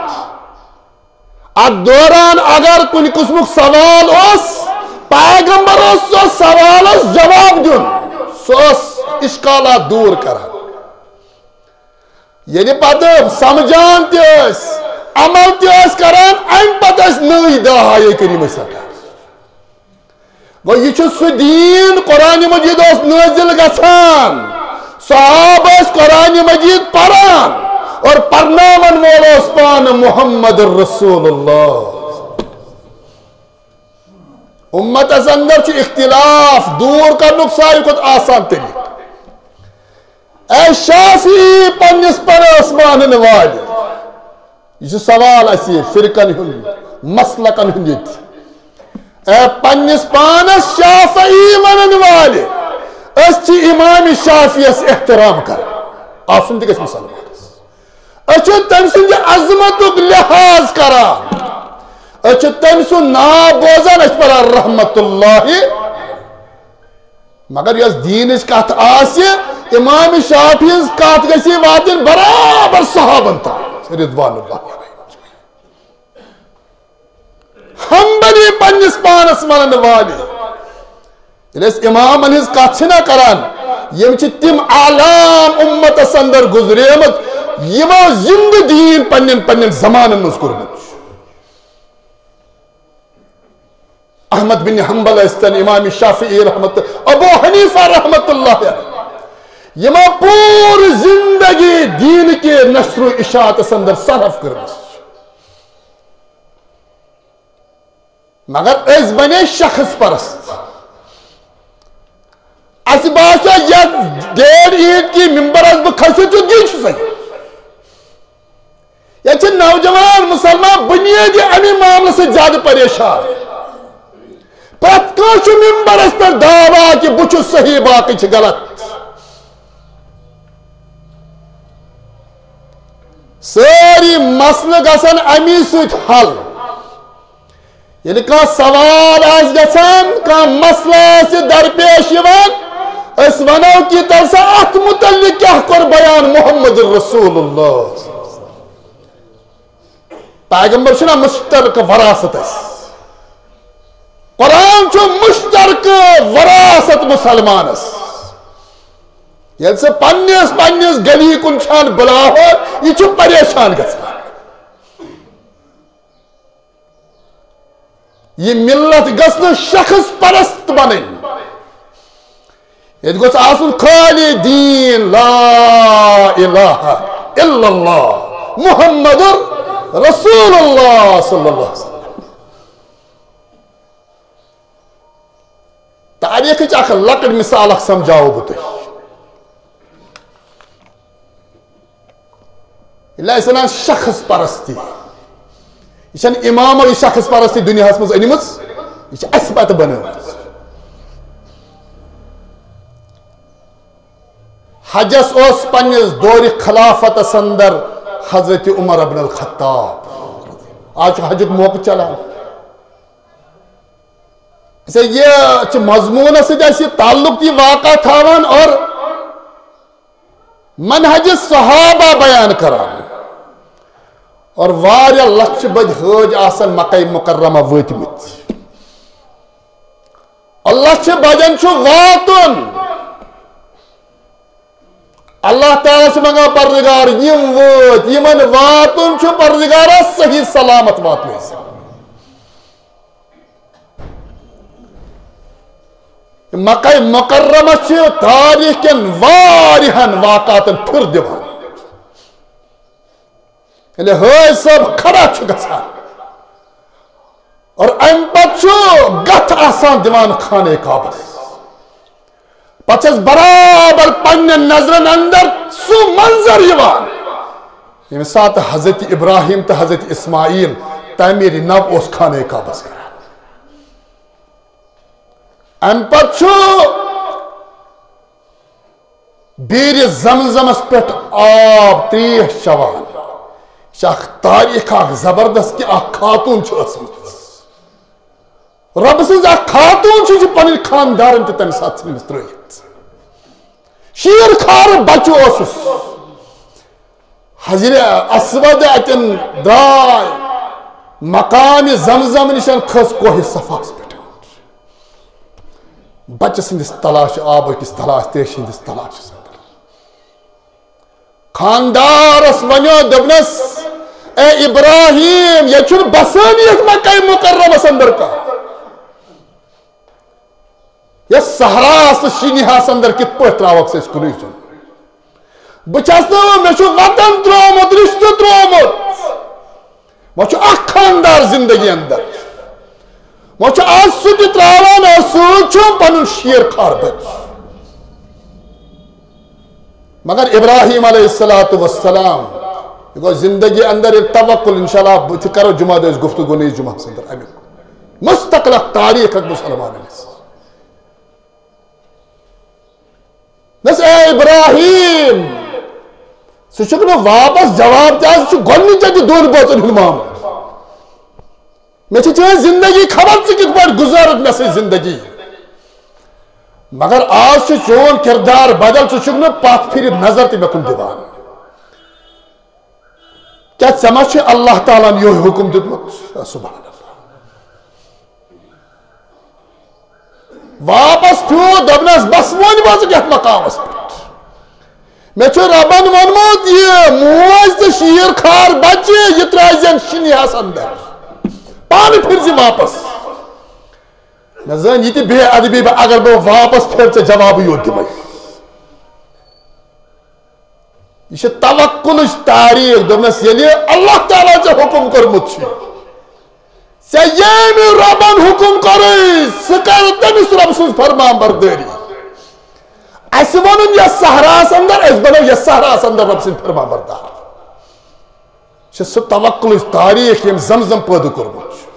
اتھ دوران اگر کُنہِ قٕسمُک سوال اوس، پیغمبر اوس سُہ سوالس جواب دیُن، سُہ اوس اشکالات دور کران۔ ییٚلہِ پتہٕ سمجھان تہِ ٲسۍ، عمل تہِ ٲسۍ کران، امہِ پتہٕ ٲسۍ نٔوۍ دعایے کٔرمٕتۍ سٹارٹ۔ گوٚو، یہِ چھُ سُہ دیٖن، قرآن مجید اوس نٲزِل گژھان، صحابہٕ ٲسۍ قرآن مجید پران اور پرناون وول اوس پانہٕ محمد رسول اللہ۔ امتس اندر چھُ اختلاف دور کرنُک ساروی کھۄتہٕ آسان طریقہٕ۔ اے شافعی پننِس پڑوس مانن والہِ، یہِ چھُ سوال اسہِ فرقن ہُنٛد، مسلکن ہُنٛد ییٚتہِ۔ اے پننِس پانس شافعی ونن والہِ، أسۍ چھِ امام شافعیس احترام کران، آسُن تہِ گژھِ مسلمانس۔ أسۍ چھِ تٔمۍ سٕنٛدِ عظمتُک لحاظ کران، أسۍ چھِ تٔمۍ سُنٛد ناو بوزان، أسۍ چھِ پران رحمت اللہ۔ مگر یۄس دیٖنٕچ کتھ آسہِ، امام شافعی ہٕنٛز کتھ گژھِ واتٕنۍ برابر صحابن تام، رضوان اللہ علیہم۔ حنبلی پننِس پانس ونن والہِ، ییٚلہِ أسۍ امامن ہٕنٛز کتھ چھِنہ کران، یِم چھِ تِم اعلام امتس اندر گُزریمٕتۍ، یِمو زندٕ دیٖن پننٮ۪ن پننٮ۪ن زمانن منٛز کوٚرمُت چھُ۔ احمد بن حنبل ٲسۍتن، امام شافعی رحمت، ابو حنیفہ رحمت اللہ علیہ، یِمو پوٗرٕ زندگی دیٖن کہِ نشر و اشاعتس اندر صرف کٔرمٕژ۔ مگر أسۍ بنے شخص پرست۔ اسہِ باسیو یتھ ڈیڑھ عید کی ممبرس بہٕ کھسہٕ تیُتھ یہِ چھُ صحیح۔ ییٚتہِ چھِ نوجوان مسلمان بنیٲدی اَمہِ معاملہٕ سۭتۍ زیادٕ پریشان۔ پرٛٮ۪تھ کانٛہہ چھُ ممبرس پٮ۪ٹھ دعویٰ کہِ بہٕ چھُس صحیح، باقٕے چھِ غلط۔ سٲری مسلہٕ گژھن اَمی سۭتۍ حل۔ ییٚلہِ کانٛہہ سوال آسہِ گژھان، کانٛہہ مسلہٕ آسہِ درپیش یِوان، أسۍ وَنو کہِ تَلہٕ سا اَتھ مُتعلِق کیٛاہ کوٚر بیان محمد رسول اللہ؟ پیغمبر چھُنہ مشترکہٕ وراثت اَسہِ۔ قرآن چھُ مشترکہٕ وراثت مسلمانس۔ ییٚلہِ سُہ پننِس، پننِس گلی کُن چھان بلاوان، یہِ چھُ پریشان گژھان۔ یہِ ملت گٔژھ نہٕ شخص پرست بنٕنۍ۔ ییٚتہِ گوٚژھ آسُن خٲلی دیٖن، لا الہ الا اللہ محمد رسول اللہ صلی اللہ علیہ وسلم۔ تاریخٕچ اکھ لۄکٕٹ مثال اکھ سمجھاوو بہٕ تۄہہِ۔ ییٚلہِ أسۍ وَنان شخص پرستی، یہِ چھَنہٕ اِمامو یہِ شخص پرستی دُنیاہَس منٛز أنمٕژ، یہِ چھِ اَسہِ پَتہٕ بَنٲومٕژ۔ حجس اوس پننِس دورِ خلافتس اندر حضرت عمر ابن الخطاب۔ آز چھُ حجُک موقعہٕ چلان۔ أسۍ یہِ چھِ مضموٗنس سۭتۍ اَسہِ یہِ تعلق، یہِ واقعہ تھاوان اور منہج صحابہ بیان کران۔ اور واریاہ لچھِ بٔدۍ حٲج آسن مکہ مکرمہ وٲتمٕتۍ۔ اور لچھِ بجن چھُ واتُن۔ اللہ تعالیٰ چھُ منگان، پروردگار، یِم وٲتۍ، یِمن واتُن چھُ، پروردگارا، صحیح سلامت واتنٲیزِ۔ مکہ مکرمہ چھِ تاریخ کٮ۪ن واریاہن واقعاتن پھِر دِوان۔ ییٚلہِ حٲج صٲب کھڑا چھُ گژھان اور اَمہِ پتہٕ چھُ گَتھ آسان دِوان خانہ کعبس، پتہٕ چھَس برابر پننٮ۪ن نظرن اندر سُہ منظر یِوان، ییٚمہِ ساتہٕ حضرت ابراہیم تہٕ حضرت اسماعیل تعمیٖرِ نو اوس خانہ کعبس کران۔ اَمہِ پتہٕ چھُ بیٖرِ زمزمس پٮ۪ٹھ آب تریش چٮ۪وان۔ یہِ چھِ اکھ تاریخ، اکھ زبردست، کہِ اکھ خاتوٗن چھِ ٲسمٕژ۔ رۄبہٕ سٕنٛز اکھ خاتوٗن چھِ، چھِ پنٕنۍ خاندارن تہِ تمہِ ساتہٕ ژھٕنمٕژ ترٲوِتھ۔ شیر خار بچہ اوسس۔ حجر اسود اتن درٛاے، مقام زمزم نِش کھٔژ کوہ صفاہس پٮ۪ٹھ۔ بچہ سٕنٛدِس تلاش، آبہٕ کِس تلاش، تریشہِ ہٕنٛدِس تلاشس اندر۔ خاندارس ونیو، دوٚپنس، "اے ابراہیم، ییٚتہِ چھُنہٕ بسٲنی یتھ مکہ مکرمس اندر کانٛہہ۔ یتھ صحراہس تہٕ شیٖنہس اندر کِتھ پٲٹھۍ ترٛاوکھ أسۍ کُنُے زوٚن؟ بہٕ چھَس نہٕ، مےٚ چھُ وطن ترٛوومُت، رشتہٕ ترٛوومُت۔ وۄنۍ چھُ اکھ خاندار زندگی اندر۔ وۄنۍ چھُ آز سُہ تہِ ترٛاوان، اور سۭتۍ چھُ پنُن شیر خار بچہِ۔" مگر ابراہیم علیہ الصلوۃ والسلام، یہِ گوٚو زندگی اندر ییٚلہِ توکل، انشاءاللہ بہٕ تہِ کرو جمعہ دۄہ أسۍ گفتگو نٔیِس جمعہس اندر امیُک مستقل اکھ تاریخ اکھ مسلمانن ہٕنٛز۔ دوٚپنس، "اے ابراہیم، ژٕ چھُکھ نہٕ واپس جواب تہِ، آز چھُ گۄڈٕنِچ اَتہِ دۄن بٲژن ہُنٛد معاملہٕ۔ مےٚ چھِ چٲنۍ زندگی خبر ژٕ کِتھ پٲٹھۍ گُزارکھ مےٚ سۭتۍ زندگی۔ مگر آز چھُ چون کردار بدل، ژٕ چھُکھ نہٕ پتھ پھِرِتھ نظر تہِ مےٚ کُن دِوان۔ کیٛاہ ژےٚ ما چھُے اللہ تعالیٰ ہن یِہوٚے حُکُم دیُتمُت؟" سبحان اللہ۔ واپس پھیوٗر، دوٚپنس، "بس وۄنۍ وٲژٕکھ یتھ مقامس پٮ۪ٹھ۔ مےٚ چھُ رۄبن ووٚنمُت، یہِ موج تہٕ شیٖر خار بچہِ، یہِ ترٛٲوزٮ۪ن شِنہس اندر۔ پانہٕ پھِرزِ واپس۔" مےٚ زٲنۍ یہِ تہِ بے ادبی، بہٕ، اگر بہٕ واپس پھِرٕ، ژےٚ جوابٕے یوت دِمے۔ یہِ چھِ توکلٕچ تاریخ۔ دوٚپنس، ییٚلہِ اللہ تعالیٰ ژےٚ حُکُم کوٚرمُت چھُ، ژےٚ ییٚمہِ رۄبن حُکُم کوٚرُے، ژٕ کر تٔمِس رۄب سٕنٛز فرمان بردٲری۔ اسہِ ووٚنُن یتھ صحراہس اندر، أسۍ بنو یتھ صحراہس اندر رۄب سٕنٛدۍ فرمان بردار۔ چھِ سُہ توکلٕچ تاریخ، ییٚمۍ زمزم پٲدٕ کوٚرمُت چھُ۔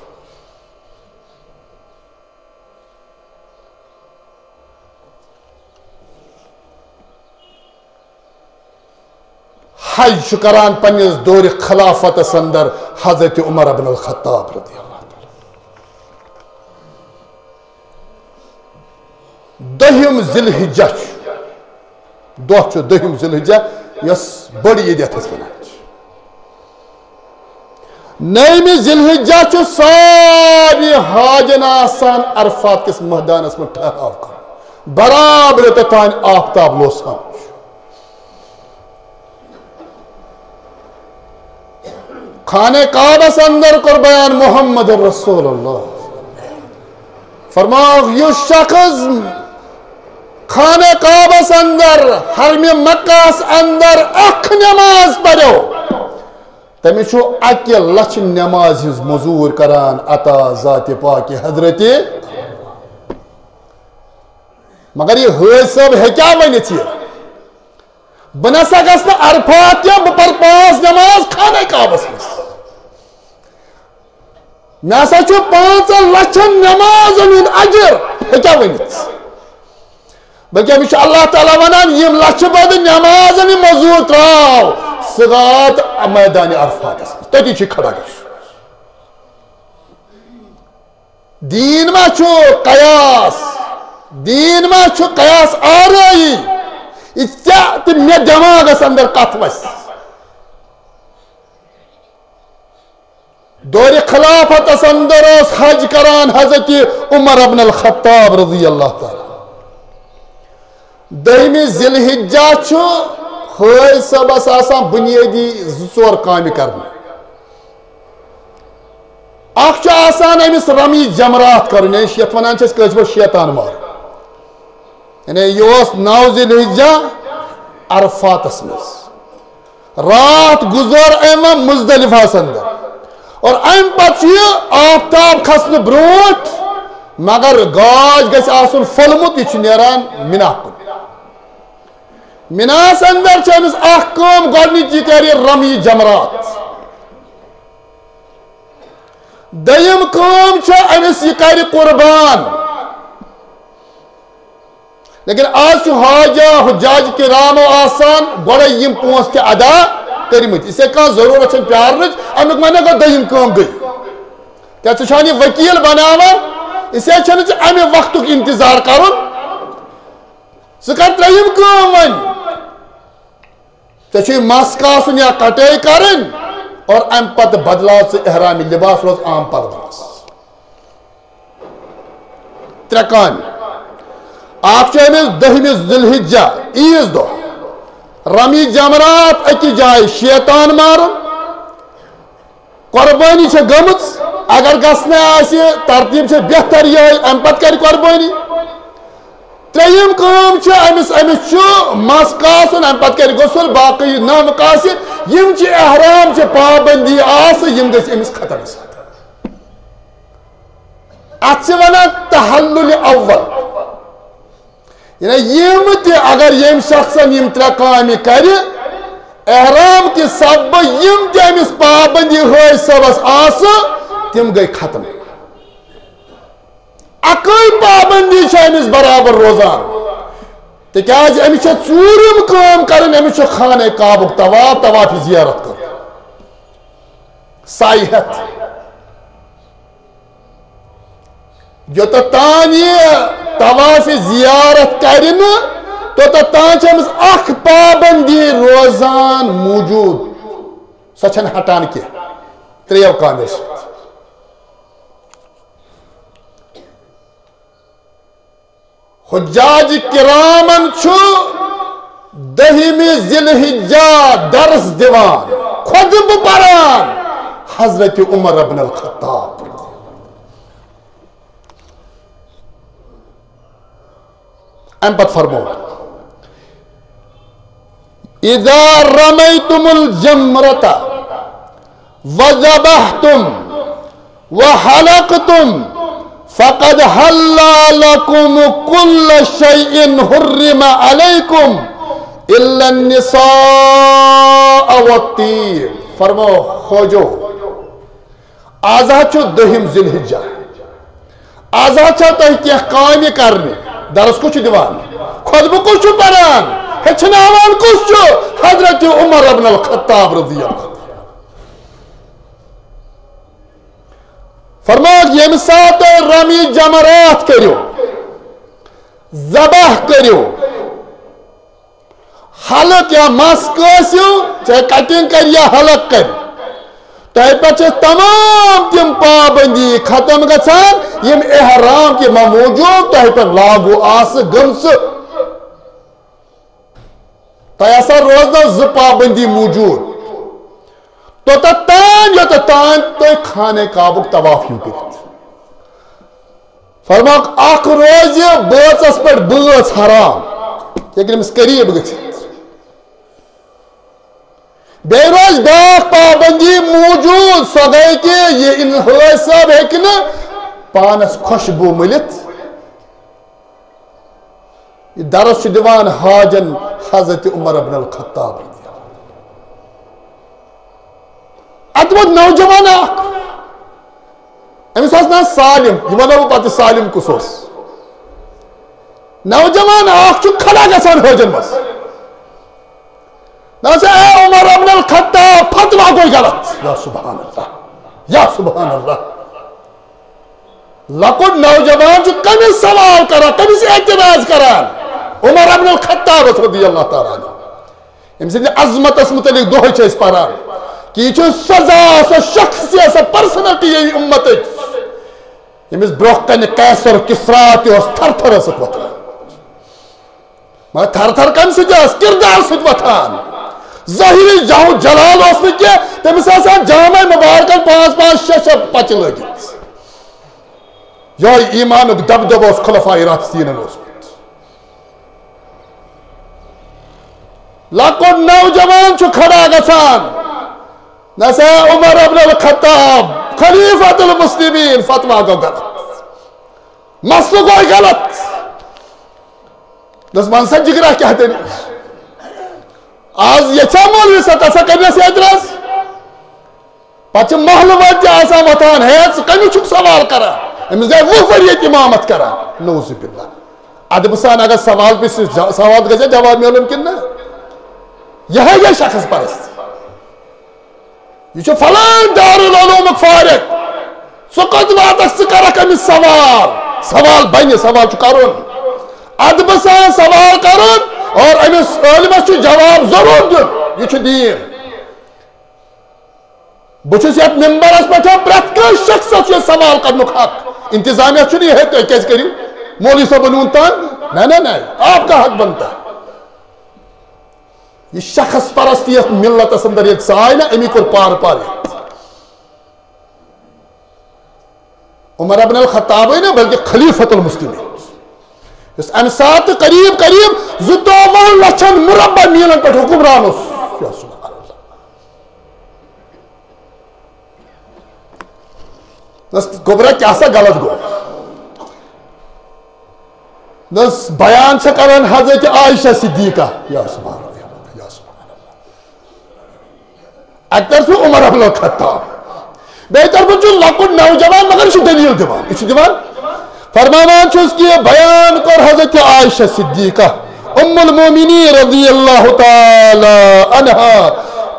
حج چھُ کران پننِس دورِ خلافتس اندر حضرت عمر ابن الخطاب رضی اللہ تعالیٰ۔ دٔہِم ذی الحجہ چھُ، دۄہ چھُ دٔہِم ذی الحجہ، یۄس بٔڑ عید یتھ أسۍ ونان چھِ۔ نٔیمہِ ذی الحجہ چھُ سارنٕے حاجن آسان عرفات کِس مٲدانس منٛز ٹھہراو کرُن، برابر یوٚتتھ تام آفتاب لوسان چھُ۔ خانہ کعبس اندر کوٚر بیان محمد رسول اللہ۔ فرماو، یُس شخص خانہ کعبس اندر، حرم مکہس اندر اکھ نماز پرو، تٔمِس چھُ اکہِ لچھِ نماز ہٕنٛز مزوٗرۍ کران عطا ذات پاک حضرت۔ مگر یہِ حٲج صٲب ہیٚکیٛاہ ؤنِتھ یہِ؟ بہٕ نسا گژھٕ نہٕ عرفات کینٛہہ، بہٕ پرٕ پانٛژھ نماز خانہ کعبس منٛز۔ مےٚ ہسا چھُ پانٛژن لچھن نمازن ہُنٛد اجر، ہیٚکیٛاہ ؤنِتھ؟ بلکہ أمِس چھُ اللہ تعالیٰ ونان، یِم لچھِ بد نمازن یہِ مزوٗر ترٛاو، سُہ وات میدانِ عرفاتس منٛز، تٔتی چھُ کھڑا گژھُن۔ دیٖن ما چھُ قیاس؟ دیٖن ما چھُ قیاس آرٲیی؟ یہِ ژےٚ تہٕ مےٚ دٮ۪ماغس اندر کتھ وسہِ؟ دورِ خلافتس اندر اوس حج کران حضرت عمر ابن الخطاب رضی اللہ تعالیٰ۔ دٔہمہِ ذی الحجہ چھُ حٲج صٲبس آسان بُنیٲدی زٕ ژور کامہِ کرنہِ۔ اکھ چھُ آسان أمِس رمی جمرات کرُن، یعنی یتھ ونان چھِ أسۍ کٲشِر پٲٹھۍ شیطان مارُن۔ یعنی یہِ اوس نو ذی الحجہ عرفاتس منٛز۔ راتھ گُزٲر أمۍ مزدلفہس اندر۔ اور امہِ پتہٕ چھُ یہِ آفتاب کھسنہٕ برونٛٹھ، مگر گاش گژھِ آسُن پھوٚلمُت، یہِ چھُ نیران مِنا کُن۔ مِناہس اندر چھِ أمِس اکھ کٲم، گۄڈٕنِچ یہِ کرِ رمی جمرات۔ دوٚیِم کٲم چھِ أمِس یہِ کرِ قربان۔ لیکن آز چھُ حاجہ حجاج کرامو آسان گۄڈے یِم پونٛسہٕ تہِ ادا کٔرمٕتۍ۔ یہِ چھےٚ کانٛہہ ضروٗرت چھَنہٕ پیارنٕچ، اَمیُک معنی گوٚو دوٚیِم کٲم گٔے۔ کیٛاہ ژٕ چھَکھ یہِ وکیٖل بناوان؟ یہِ چھَنہٕ ژےٚ اَمہِ وقتُک انتظار کرُن۔ ژٕ کر ترٛیٚیِم کٲم وۄنۍ۔ ژےٚ چھُے مَس کاسُن یا کٹٲے کرٕنۍ، اور امہِ پتہٕ بدلاو ژٕ احرام لباس، روز عام پلوَس۔ ترٛےٚ کامہِ۔ اکھ چھُ أمِس دٔہمہِ ذی الحجہ، عیٖذ دۄہ، رمی جمرات أکِس جایہِ، شیطان مارُن۔ قۄربٲنی چھےٚ گٔمٕژ، اگر گژھنَے آسہِ، ترتیٖب چھےٚ بہتر یِہوٚے، اَمہِ پتہٕ کَرِ قۄربٲنی۔ ترٛیٚیِم کٲم چھِ أمِس، أمِس چھُ مَس کاسُن، اَمہِ پتہٕ کَرِ غسل، باقٕے نَو کاسہِ، یِم چھِ احرام چہِ پابندی آسہٕ، یِم گٔژھۍ أمِس ختم گژھٕنۍ۔ اَتھ چھِ وَنان تحلل اول۔ یعنی یِم تہِ، اگر ییٚمہِ شخصن یِم ترٛےٚ کامہِ کرِ، احرام کہِ سببہٕ یِم تہِ أمِس پابندی حٲج صٲبس آسہٕ، تِم گٔے ختم۔ اکٕے پابندی چھِ أمِس برابر روزان، تِکیازِ أمِس چھےٚ ژوٗرِم کٲم کرٕنۍ، أمِس چھُ خانہ کعبُک طواف، طواف زیارت کرُن، سعی ہٮ۪تھ۔ یوٚتتھ تام یہِ طواف زیارت کرِ نہٕ، توٚتتھ تام چھِ أمِس اکھ پابندی روزان موجود۔ سۄ چھَنہٕ ہٹان کینٛہہ۔ ترٛیٚیو کامیو سۭتۍ۔ حجاج کرامن چھُ دٔہمہِ ذی الحجہ درس دِوان، خطبہٕ پران حضرت عمر ابن الخطاب۔ امہِ پتہٕ فرموو، اذا رمیتم الجمرة وذبحتم وحلقتم فقد حل لكم كل شيء حرم عليكم إلا النساء والطيب۔ فرموو، حاجو، آز حظ چھُ دٔہِم ذی الحجہ۔ آز حظ چھا تۄہہِ کینٛہہ کامہِ کرنہِ؟ درس کُس چھُ دِوان؟ خطبہٕ کُس چھُ پران؟ ہیٚچھناوان کُس چھُ؟ حضرت عمر ابن الخطاب رضی اللہ عنہ۔ فرمووُکھ، ییٚمہِ ساتہٕ تُہۍ رمی جمرات کٔرِو، ذبح کٔرِو، حلق یا مس کٲسِو، چاہے کٹنگ کرِ یا حلق کرِ، تۄہہِ پٮ۪ٹھ چھِ تمام تِم پابندی ختم گژھان، یِم احرام کہِ موجود تۄہہِ پٮ۪ٹھ لاگو آسہٕ گٔمژٕ۔ تۄہہِ ہسا روزنو زٕ پابندی موجود۔ توٚتتھ تام، یوٚتتھ تام تُہۍ خانہ کعبُک طواف ہیٚکِو کٔرِتھ۔ فرماوُکھ، اکھ روزِ بٲژَس پٮ۪ٹھ بٲژ حرام، یہِ ہیٚکہِ نہٕ أمِس قریب گٔژھِتھ۔ بیٚیہِ روزِ بیٛاکھ پابندی موجود، سۄ گٔے کہِ یہِ حٲج صٲب ہیٚکہِ نہٕ پانَس خوشبو مٔلِتھ۔ یہِ درس چھُ دِوان حاجن حضرت عمر ابن الخطاب رضی اللہ عنہ۔ اتہِ ووت نوجوان اکھ، أمِس اوس ناو سالم، یہِ ونو بہٕ پتہٕ سالم کُس اوس۔ نوجوان اکھ چھُ کھڑا گژھان حٲجن منٛز۔ نہ سا، اے عمر ابن الخطاب، فتوا گوٚو غلط۔ یا سبحان اللہ، یا سبحان اللہ۔ لۄکُٹ نوجوان چھُ کٔمِس سوال کران، کٔمِس اعتراض کران؟ عمر ابن الخطابس رضی اللہ تعالیٰ عنہ۔ أمۍ سٕنٛدِ عظمتس متعلق دۄہے چھِ أسۍ پران کہِ یہِ چھُ سۄ ذات، سۄ شخصیت، سۄ پرسنلٹی ییٚمہِ امتٕچ، ییٚمِس برونٛہہ کنہِ قیصر کسرا تہِ اوس تھر تھر ٲسٕکھ وۄتھان۔ مگر تھر تھر کمہِ سۭتۍ ٲس؟ کردار سۭتۍ وۄتھان۔ ظٲہری جاہ و جلال اوس نہٕ کینٛہہ، تٔمِس آسہٕ ہن جامہ مبارکن پانٛژھ پانٛژھ شےٚ شےٚ پچہِ لٲگِتھ۔ یہے ایمانُک دبدبہٕ اوس خلفاء راشدینن اوسمُت۔ لۄکُٹ نوجوان چھُ کھڑا گژھان، نہ سا عمر ابن الخطاب خلیفۃ المسلمین، فتوا گوٚو غلط، مسلہٕ گوٚو غلط۔ دوٚپمَس، وَن سا جِگرا، کیٛاہ دٔلیٖل؟ آز یژھان مولوی صٲب، ژٕ ہسا کٔرۍنَس اعتراض۔ پتہٕ چھِ محلہٕ وٲلۍ تہِ آسان وۄتھان، ہے، ژٕ کٔمِس چھُکھ سوال کران؟ أمِس گٔے وُہ ؤری ییٚتہِ اِمامت کران۔ نعوذ باللہ۔ ادبہٕ سان اگر سوال پرٛژھِ، جا-، سوال گژھِ جواب میلُن کِنہٕ نہ؟ یِہوٚے گٔے شخص پرست۔ یہِ چھُ فلٲنۍ دارالعلومُک فارغ۔ ژٕ کوٚت واتکھ، ژٕ کرکھ أمِس سوال؟ سوال بنہِ، سوال چھُ کرُن۔ ادبہٕ سان سوال کرُن اور أمِس عٲلمس چھُ جواب ضروٗر دیُن۔ یہِ چھُ دیٖن۔ بہٕ چھُس یتھ ممبرس پٮ۪ٹھ پرٛٮ۪تھ کٲنٛسہِ شخصس چھُ یہِ سوال کرنُک حق۔ انتظامیہ چھُنہٕ یہِ ہے تُہۍ کیازِ کٔرِو مولوی صٲبن ہُنٛد تنگ۔ نہ، نہ، نہ، آپ کا حق بنتا ہے۔ یہِ شخص پرستی یتھ ملتس اندر ییٚلہِ ژاے نہ، أمی کوٚر پانہٕ پانہٕ یتھ۔ عمر ابن الخطابٕے نہٕ، بلکہِ خلیفۃ المسلمین، یُس امہِ ساتہٕ قریب قریب زٕتووُہن لچھن مربع میٖلن پٮ۪ٹھ حکمران اوس۔ یا سبحان اللہ۔ دوٚپُس، گوٚبرا، کیٛاہ سا غلط گوٚو؟ دوٚپُس، بیان چھےٚ کران حضرت عائشہ صدیقہ۔ یا سبحان اللہ، یا سبحان اللہ۔ اَکہِ طرفہٕ عمر ابن الخطاب، بیٚیہِ طرفہٕ چھُ لۄکُٹ نوجوان، مگر یہِ چھُ دٔلیٖل دِوان۔ یہِ چھُ دِوان، فرماوان چھُس کہِ بیان کوٚر حضرت عائشہ صدیقہ ام المؤمنین رضی اللہ تعالی عنہا،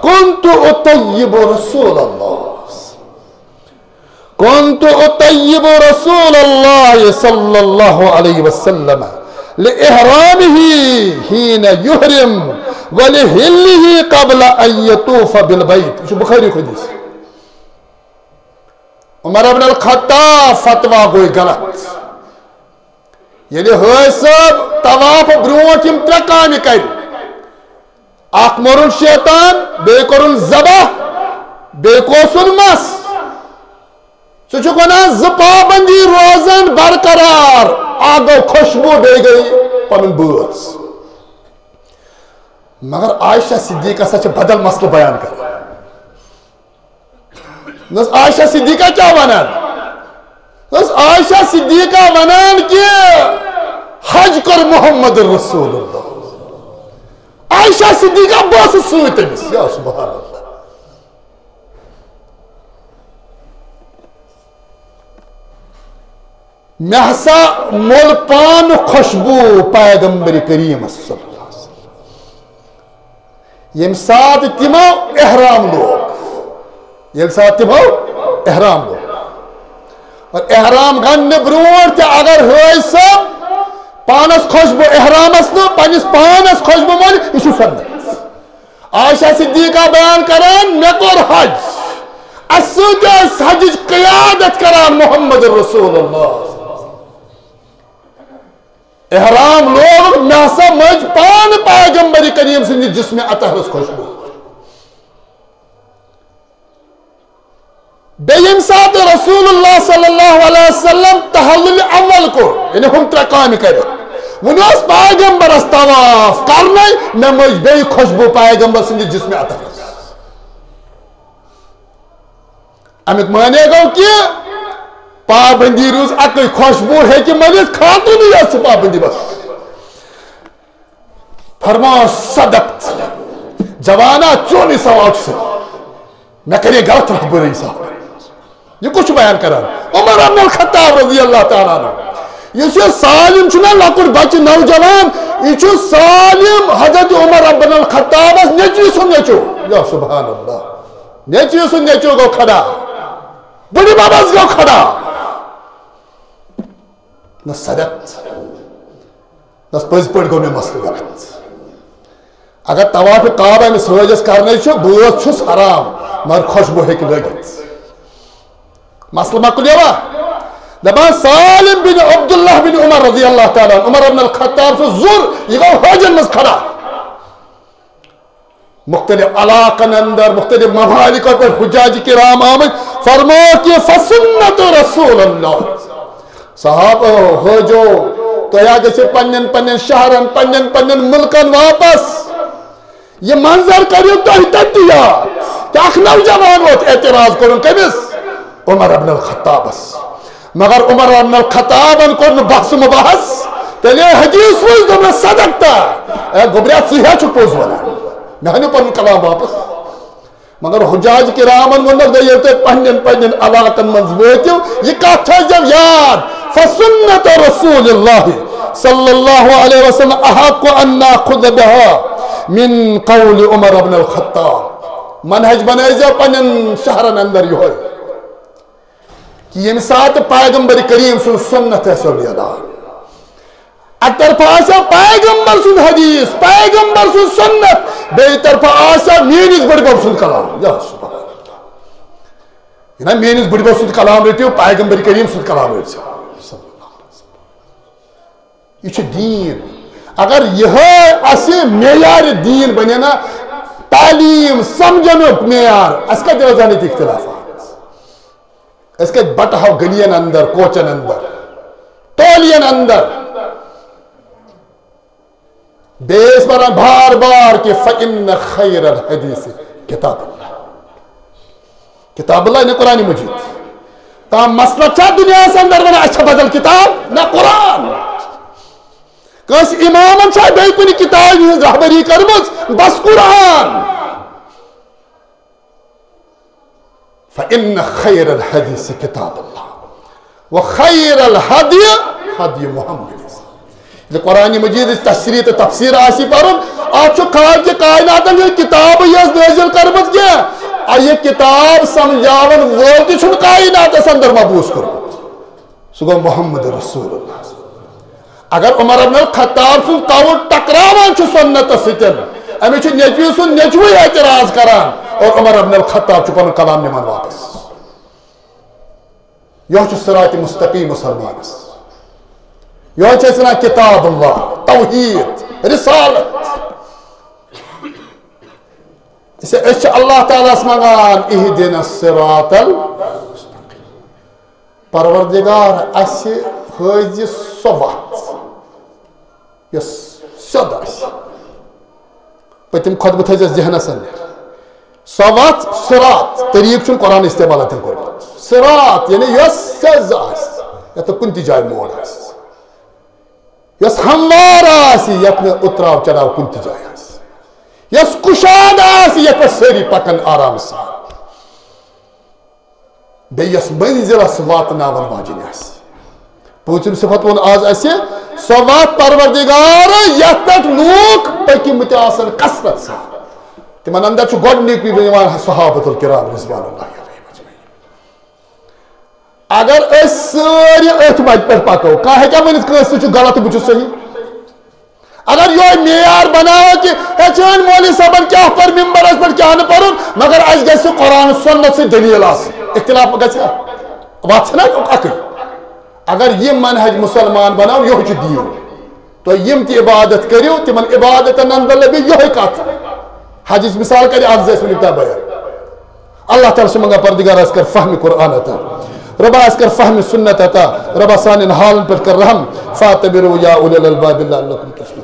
"كنت أطيب رسول الله، كنت أطيب رسول الله صلى الله عليه وسلم لإحرامه حين يحرم ولحله قبل أن يطوف بالبيت۔" یہِ چھُ بخاری حدیث۔ عمر ابن الخطاب فتوا گوٚو غلط۔ ییٚلہِ حٲج صٲب طواف برونٛٹھ یِم ترٛےٚ کامہِ کرِ، اکھ مورُن شیطان، بیٚیہِ کوٚرُن ذبح، بیٚیہِ کوسُن مس۔ سُہ چھُکھ ونان زٕ پابندی روزن برقرار، اکھ گوٚو خوشبو، بیٚیہِ گٔے پنُن بٲژ۔ مگر عائشہ صدیقہ سا چھِ بدل مسلہٕ بیان کران۔ نہ حظ، عائشہ صدیقہ کیٛاہ ونان؟ نہ حظ، عائشہ صدیقہ ونان کہِ حج کوٚر محمد رسول اللہ۔ عائشہ صدیقہ، بہٕ ٲسٕس سۭتۍ تٔمِس۔ یا سبحان اللہ۔ مےٚ ہسا مول پانہٕ خوشبو پیغمبر کریمس صلی اللہ علیہ وسلم۔ ییٚمہِ ساتہٕ تِمو احرام لوگ، ییٚمہِ ساتہٕ تِمو احرام لوگ، اور احرام گنڈنہٕ برونٛٹھ تہِ اگر حٲج صٲب پانس خوشبو احرامس نہٕ، پننِس پانس خوشبو مٲلِتھ، یہِ چھُ سنت۔ عائشہ صدیقہ بیان کران، مےٚ کوٚر حج، اسہِ سۭتۍ ٲس حجٕچ قیادت کران محمد رسول اللہ۔ احرام لوگ، مےٚ ہسا مٔج پانہٕ پیغمبر کریم سٕنٛدِ جسمِ اطہرس خوشبو۔ بیٚیہِ ییٚمہِ ساتہٕ رسول اللہ صلی اللہ علیہ وسلم تحلل اول کوٚر، یعنی ہُم ترٛےٚ کامہِ کٔرِتھ، وُنہِ اوس پیغمبرس طواف کرنے، مےٚ مٔج بیٚیہِ خوشبو پیغمبر سٕنٛدِ جسمِ اطہرس۔ امیُک معنی گوٚو کہِ پابندی روٗز اکٕے، خوشبو ہیٚکہِ مٔلِتھ، خاتوٗنٕے یٲژ چھِ پابندی بس۔ فرماو، صدقت۔ جوانا، چونٕے سوال چھُ سُہ۔ مےٚ کَرے غلط رہبری صاحب۔ یہِ کُس چھُ بیان کران؟ عمر ابن الخطاب رضی اللہ تعالیٰ عنہ۔ یُس یہِ سالم چھُنہ، لۄکُٹ بچہِ، نوجوان، یہِ چھُ سالم حضرت عمر ابن الخطابس نیٚچوِ سُنٛد نیٚچو۔ یا سبحان اللہ۔ نیٚچوِ سُنٛد نیٚچو گوٚو کھڑا، بُڈِ ببس گوٚو کھڑا۔ نہ صدقت، نہ پٔزۍ پٲٹھۍ گوٚو مےٚ مسلہٕ غلط۔ اگر طواف کعبہ أمِس حٲجس کرنے چھُ، بٲژ چھُس حرام، مگر خوشبو ہیٚکہِ لٲگِتھ۔ مسلہٕ مۄکلیوا؟ دپان سالم بن عبداللہ بن عمر رضی اللہ تعالیٰ عنہ، عمر ابن الخطاب سُنٛد زُر، یہِ گوٚو حٲجن منٛز کھڑا۔ مختلف علاقن اندر، مختلف ممالکن پٮ۪ٹھ حجاج کرام آمٕتۍ، فرمووُکھ یہِ، "فسنت رسول اللہ"۔ صحابہ، حٲجو، تُہۍ ہا گٔژھِو پننٮ۪ن پننٮ۪ن شہرن، پننٮ۪ن پننٮ۪ن ملکن واپس۔ یہِ منظر کٔرِو تُہۍ تتہِ یاد۔ کیٛاہ اکھ نوجوان ووت اعتراض کوٚرُن کٔمِس؟ عمر ابن الخطابس۔ مگر عمر ابن الخطابن کوٚر نہٕ بحث و مباحث۔ تیٚلہِ حدیث وٕچھ، دوٚپنس، "صدقت، اے گوٚبریا، ژٕ ہا چھُکھ پوٚز ونان، مےٚ ہا نیوٗ پنُن کلام واپس۔" مگر حجاج کرامن ووٚنُکھ، "دوٚپُکھ، ییٚلہِ تُہۍ پننٮ۪ن پننٮ۪ن علاقن منٛز وٲتِو، یہِ کتھ تھٲیزیو یاد، فسنت رسول اللہ صلی اللہ علیہ وسلم احق ان ناخذ بها من قول عمر ابن الخطاب۔" منہج بنٲیزیو پننٮ۪ن شہرن اندر یِہوٚے۔ کہ ییٚمہِ ساتہٕ پیغمبر کریم سٕنٛز سنت آسیو نیران، اکہِ طرفہٕ آسہِ پیغمبر سُنٛد حدیث، پیغمبر سُنٛد سنت، بیٚیہِ طرفہٕ آسہِ میٲنِس بٔڈِ بب سُنٛد کلام۔ یا سبحان اللہ۔ یہِ نا میٲنِس بٔڈِ بب سُنٛد کلام رٔٹِو، پیغمبر کریم سُنٛد کلام رٔٹِو۔ یہِ چھُ دیٖن۔ اگر یِہے اَسہِ معیار دیٖن بنے نا، تعلیٖم سمجھنُک معیار، اَسہِ کتہِ روزان ییٚتہِ اختلافات؟ أسۍ کتہِ بٹہو گلین اندر، کوچن اندر، ٹولین اندر؟ بیٚیہِ ٲسۍ ونان بار بار کہ فإن خیر الحدیث کتاب اللہ۔ کتاب اللہ، یعنی قرآن مجید۔ کانٛہہ مسلک چھا دُنیاہس اندر ونان اَسہِ چھا بدل کتاب؟ نہ، قرآن۔ کٲنٛسہِ امامن چھا بیٚیہِ کُنہِ کتابہِ ہٕنٛز رہبری کٔرمٕژ؟ بس قرآن۔ فإن خیر الحدیث کتاب اللہ وخیر الہدی ہدی محمد۔ ییٚلہِ قرآن مجیدٕچ تشریح تہٕ تفسیر آسہِ پرُن، اتھ چھُ خالقِ کائناتن یہِ کتابٕے یٲژ نٲزِل کٔرمٕژ کینٛہہ۔ آ، یہِ کتاب سمجھاون وول تہِ چھُنہٕ کائناتس اندر مبعوث کوٚرمُت۔ سُہ گوٚو محمد رسول اللہ۔ اگر عمر ابن الخطاب سُنٛد قول ٹکراوان چھُ سنتس سۭتۍ، أمِس چھُ نیٚچوِ سُنٛد نیٚچوٕے اعتراض کران اور عمر ابن الخطاب چھُ پنُن کلام نِوان واپس۔ یہوے چھُ صراط مستقیم مسلمانس۔ یہوے چھِ أسۍ ونان کتاب اللہ، توحید، رسالت۔ أسۍ، أسۍ چھِ اللہ تعالیٰ ہس منٛگان، اہدنا الصراط المستقیم۔ پروردگار، اسہِ ہٲوزِ سۄ وتھ یۄس سیوٚد آسہِ۔ پٔتِم خطبہٕ تھٲیزیو ذہنس اندر۔ سۄ وتھ، صراط، طریٖق چھُنہٕ قرآن استعمال اتٮ۪ن کوٚرمُت۔ صراط یعنی یۄس سیٚز آسہِ، یتھ نہٕ کُنہِ تہِ جایہِ موڑ آسہِ، یۄس ہموار آسہِ، یتھ نہٕ اُتراو چڑاو کُنہِ تہِ جایہِ آسہِ، یۄس کُشاد آسہِ، یتھ پٮ۪ٹھ سٲری پکن آرام سان، بیٚیہِ یۄس منزلس واتناون واجِنۍ آسہِ۔ پوٗنٛژِم صفت ووٚن آز اسہِ، سۄ وتھ پروردگار، یتھ پٮ۪ٹھ لوٗکھ پٔکمٕتۍ آسن کثرت سان۔ تِمن اندر چھُ گۄڈٕنیُکُے یِوان صحابۃ الکرام رضوان اللہ علیہم اجمعین۔ اگر أسۍ سٲری أتھۍ وتہِ پٮ۪ٹھ پکو، کانٛہہ ہیٚکیٛاہ ؤنِتھ کٲنٛسہِ سۭتۍ چھُ غلط تہٕ بہٕ چھُس صحیح؟ اگر یہوے معیار بناوو کہ ہے چٲنۍ مولوی صٲبن کیٛاہ پوٚر ممبرس پٮ۪ٹھ کیٛاہ نہٕ پوٚرُن، مگر اسہِ گژھِ قرآن سنت سۭتۍ دلیل آسٕنۍ، اختلاف ما گژھِ؟ وتھ چھنہ اکٕے۔ اگر یہِ منہج مسلمان بناو، یہوے چھُ دیٖن۔ تُہۍ یِم تہِ عبادت کٔرِو، تِمن عبادتن اندر لبہِ یہوے کتھ۔ حجٕچ مثال کرِ اکھ زٕ اسہِ ؤنِو تۄہہِ بیان۔ اللہ تعالیٰ چھِ منٛگان، پردگار، اَسہِ کر فہمِ قرآن عطا، رۄبا، اَسہِ کر فہمِ سنت عطا، رۄبا، سانٮ۪ن حالن پٮ۪ٹھ کر رحم۔ فاعتبروا یا اولی الالباب لعلکم تشکرون۔